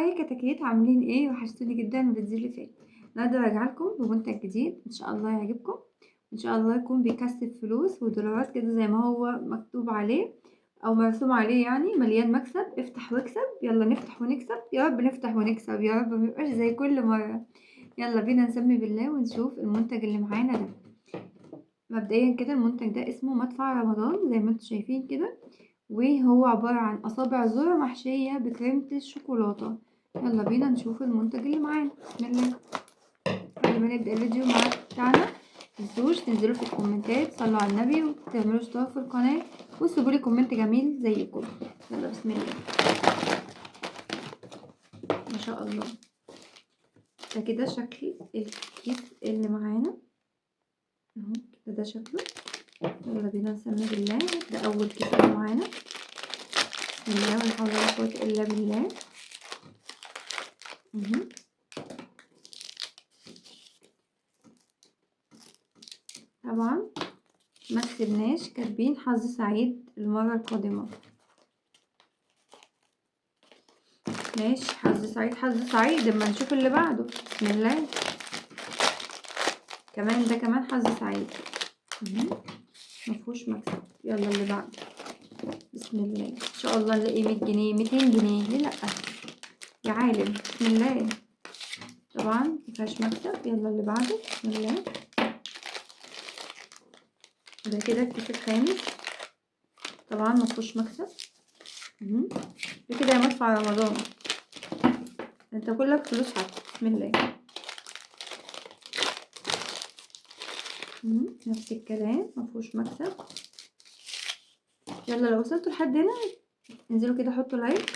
hi كتاكيت، عاملين ايه؟ وحشتوني جدا الفيديو اللي فات. النهارده راجعه لكم بمنتج جديد ان شاء الله يعجبكم، ان شاء الله يكون بيكسب فلوس ودولارات كده زي ما هو مكتوب عليه او مرسوم عليه، يعني مليان مكسب. افتح واكسب، يلا نفتح ونكسب يا رب، نفتح ونكسب يا رب، ميبقاش زي كل مرة. يلا بينا نسمي بالله ونشوف المنتج اللي معانا ده. مبدئيا كده المنتج ده اسمه مدفع رمضان زي ما انتم شايفين كده، وهو عبارة عن أصابع ذرة محشية بكريمة الشوكولاتة. يلا بينا نشوف المنتج اللي معانا. بسم الله. قبل ما نبدأ الفيديو بتاعنا متنسوش تنزلوا في الكومنتات، صلوا على النبي، وتعملوا اشتراك في القناة، وسيبوا لي comment جميل زيكم. يلا بسم الله. ما شاء الله ده كده شكل الكيس اللي معانا اهو كده، ده شكله. يلا بينا نسمي بالله. ده اول كيس اللي معانا. بسم الله ولا حول ولا قوة الا بالله. طبعا ما كسبناش، كاتبين حظ سعيد المرة القادمة. ماشي، حظ سعيد حظ سعيد. اما نشوف اللي بعده. بسم الله. كمان ده كمان حظ سعيد. مفهوش مكسب. يلا اللي بعده. بسم الله. ان شاء الله نلاقي 100 جنيه 200 جنيه، ليه لا يا عالم. بسم الله. طبعا مفيهاش مكسب. يلا اللي بعده. بسم الله. ده كده الكيس الخامس، طبعا مفيهوش مكسب. ده كده يا مدفع رمضان، انت كلك فلوس حتى. بسم الله. نفس الكلام مفيهوش مكسب. يلا لو وصلتوا لحد هنا انزلوا كده حطوا like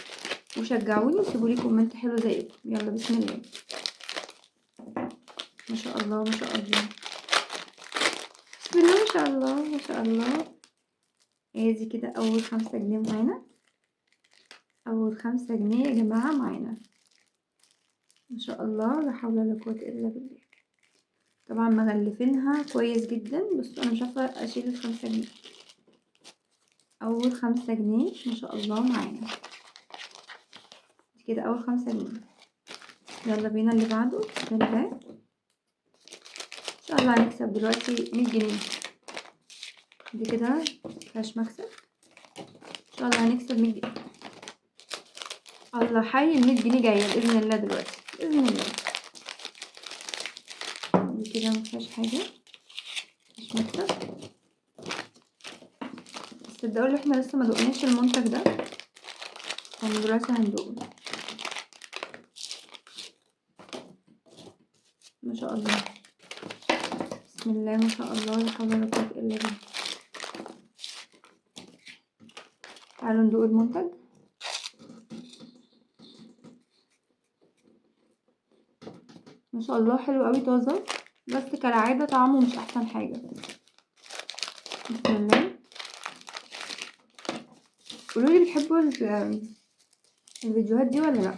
وشجعوني وسيبوا لي comment حلو زيكم. يلا بسم الله. ما شاء الله ما شاء الله، بسم الله ما شاء الله ما شاء الله. ادي كده اول 5 جنيه معانا، اول 5 جنيه يا جماعة معانا ما شاء الله، لا حول ولا قوة الا بالله. طبعا مغلفينها كويس جدا. بصوا انا مش عارفه اشيل ال5 جنيه. اول 5 جنيه ما شاء الله معانا كده، اول 5 جنيه. يلا بينا اللي بعده. بسم الله. ان شاء الله هنكسب دلوقتي 100 جنيه. دي كده مفيهاش مكسب. ان شاء الله هنكسب 100 جنيه. الله حي، ال100 جنيه جاية باذن الله دلوقتي باذن الله. دي كده مفيهاش حاجة، مفيش مكسب. بس تصدقوا ان احنا لسه ما دقناش المنتج ده، يعني دلوقتي هندوقه. ما شاء الله. بسم الله ما شاء الله، لا حول ولا قوة الا بالله. تعالوا ندوق المنتج. ما شاء الله حلو قوي، طازة، بس كالعادة طعمه مش احسن حاجة. بسم الله. قولولي بتحبوا الفيديوهات دي ولا لا؟